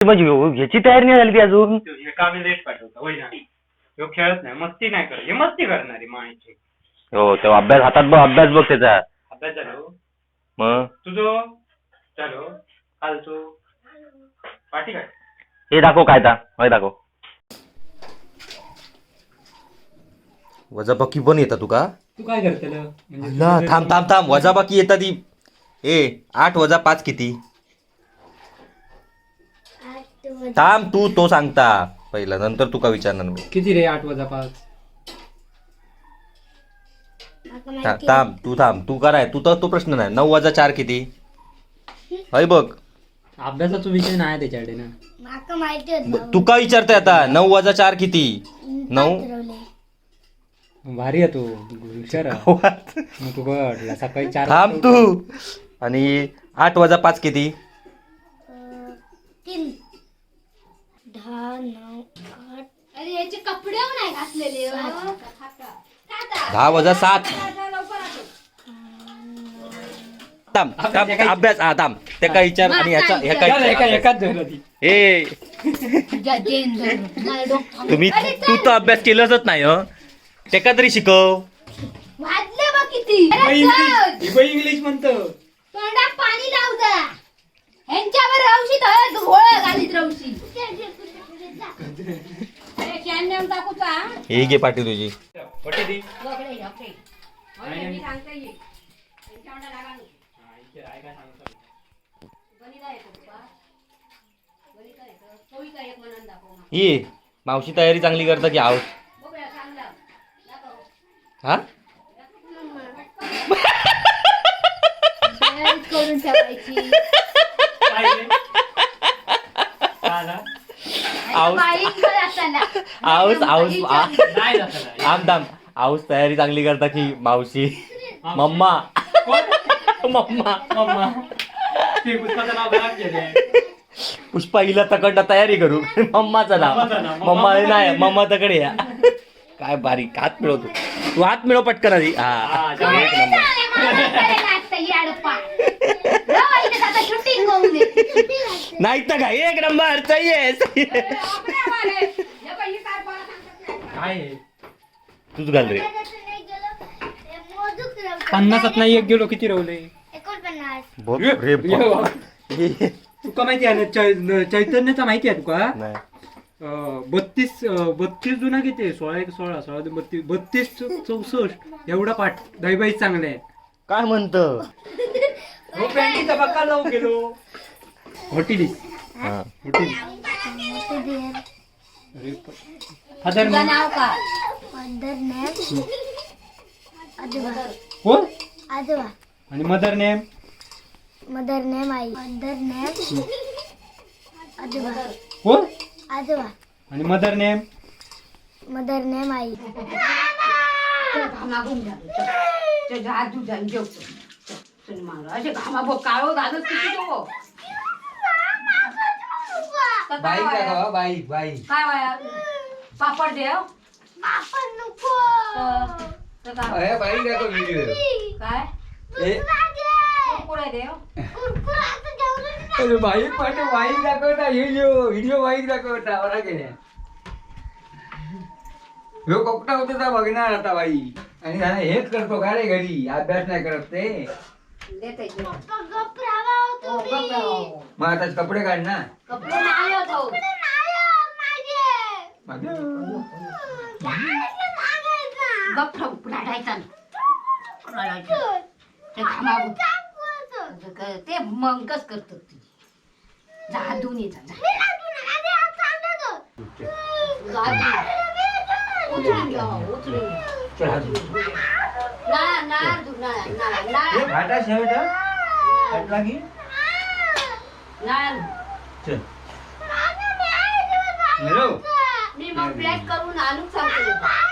म्हणजे ह्याची तयारी नाही झाली ती अजून. एका आम्ही लेट पाठवतो होय ना. ह्यो खेळत नाही, मस्ती नाही करत, हे मस्ती करणारी मायची. हो, तेव्हा अभ्यास हातात बघ, अभ्यास बघ त्याचा. अभ्यास झालो मग तुझो झालो कालचो पाठी काय. हे दाखव काय ता, होय दाखव. वजाबाकी पण येता तुका? तू काय करतेल म्हणजे? ना, थांब थांब थांब, वजाबाकी येता ती. ए, 8 वजा 5 किती? थांब, तू तो सांगता पहिला, नंतर तुका विचारणार मी. किती रे 8 वजा 5? थांब तू, थांब तू, काय तू तर तो प्रश्न नाही. 9 वजा 4 किती? हय बघ. अभ्यासाचा विषय नाही त्याच्याकडे ना. माका माहिती होतं. तुका विचारतोय आता, 9 वजा 4 किती? 9. भारी आहे तू, हुशार आहे. मग तू काय वाटलं सकाळी 4? थांब तू. आणि 8 वजा 5 किती? 3 10 9 8. अरे, याचे कपडे नाही घातलेले हो. 10 वजा 7. थांब थांब, अभ्यास, हा थांब, त्या काय विचार आणि ह्याचा ह्या काय. एकाच धरलं ती. ए, तुझ्या जेन धरून. मला डोकं- तुम्ही, तू तर अभ्यास केलंच नाही हं, त्याका तरी शिकव. वाजले बघ किती. अरे चल. इंग्लिश म्हणतो. तोंडात पाणी लाव जरा. ह्यांच्यावर रवशी तर घोळ घालीत रवशी. अरे, can नेऊन टाकू का? हे घे पाठी तुझी. पटी दी. ये मावशी तयारी चांगली करता की आहोत. हा. तयारीच करून ठेवायची. आऊस. बाई घर असायला. आऊस आऊस आम थांब, आऊस तयारी चांगली करता की मावशी? मम्मा, मम्मा. पुष्पा हिला तकडनं तयारी करू, मम्माचं नाव. मम्मा नाही, मम्मा तकडे या. काय बारीक हात मिळवतो तू, हात मिळव पटकन आधी. हा, एक नंबर. शूटिंग होऊ दे. नाही तर काय, एक नंबर, सही आहे, सही आहे. काय? तूच घाल रे. 50त नाही एक गेलो, किती रवले? 49. बघ रे बाप. तुका माहिती आहे ना चैतन्याचा, माहिती आहे तुका? नाही. 32, 32 जुना किती आहे? 16 एक 16, 16 दोन 32, 32 64 एवढा पाठ दहीबाई चांगले आहे. काय म्हणत? हो, पॅन्टीचा बक्का लावू गेलो. Hotel hotel father. तुझं नाव काय? मदर नेम आजोबा. कोण? आजोबा. आणि मदर नेम? Mother name I. मदर नेम आजोबा. कोण? आजोबा. आणि मदर नेम? Mother name I. बाईक दाखवा, बाईक बाईक. काय वाया पापड देव. बापा नको. तर काय? अरे, बाईक दाखव व्हिडिओ. काय? ए. कुरकुरे देव. कुरकुरा आता जेवलं. अरे, बाईक पाठव, बाईक दाखवता व्हिडिओ, व्हिडिओ बाईक दाखवता बरा केल्या. ह्यो कोकटा होता तर बघणार आता बाई. आणि हा हेच करतो का रे घरी, अभ्यास नाही करत ते. देते की. पप्पा, गप राहा हो हो, तुम्ही. गप्प राहा. मग आता कपडे काढ ना. कपडे नाही होत हो. कपडे नाही हो माझे. माझे. काय सांगायचं? गप्प राहू, रडायचा नाही. रडायचं. ते घामाघूम. ते मग कस करतात ते. जा धुवून ये जा, जा. मी लागून आले, आज सांगतो. जा धुवून. उचलून घ्या, उचलून घ्या. चल, हात धु. ना ना धु, ना ना ना. हे फाटा शर्ट हा? फाटला की ना. चल, हॅलो. मी मग पॅक करून आणून सांगते तुला.